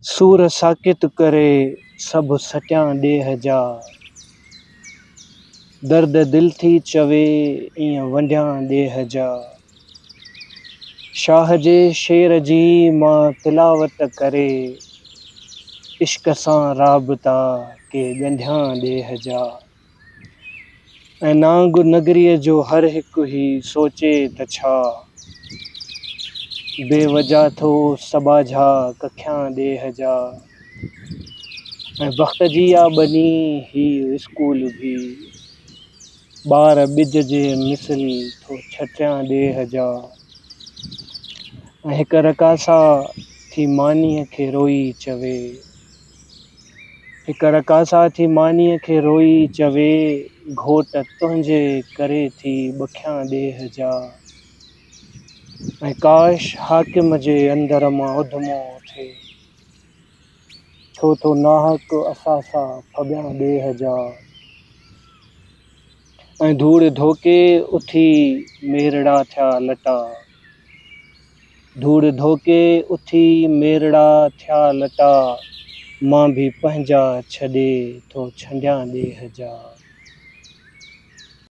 سور ساڪت ڪري سڀ سٽيان ڏيهه جا. درد دل ٿي چوي ايئن ونڊيان ڏيهه جا. شاهه جي شعر جي مان تلاوت ڪري عشق سان رابطا ڪي ڳنڍيان ڏيهه جا. ۽ نانگ نگريء جو هر هڪ هي سوچي ته ڇا؟ بي وجا ٿو سٻاجها ڪکيان ڏيهه جا. ۽ بخت جي آ ٻني هي اسڪول ڀي. ٻار ٻج جي مثل ٿو ڇٽيان ڏيهه جا. ۽ هڪ رقاصا ٿي مانيء کي روئي چوي. هڪ رقاصا ٿي مانيء کي روئي چوي، گهوٽ تنهنجي ڪري ٿي ٻکيان ڏيهه جا. ۽ ڪاش حاڪم جي اندر مان اڌمو اٿي، ڇو ٿو ناحق اثاثا ڦٻيان ڏيهه جا. ۽ ڌوڙ ڌوڪي اٿي ميرڙا ٿيا لٽا. ڌوڙ ڌوڪي اٿي ميرڙا ٿيا لٽا، مان ڀي پنهنجا ڇڏي ٿو ڇنڊيان ڏيهه جا.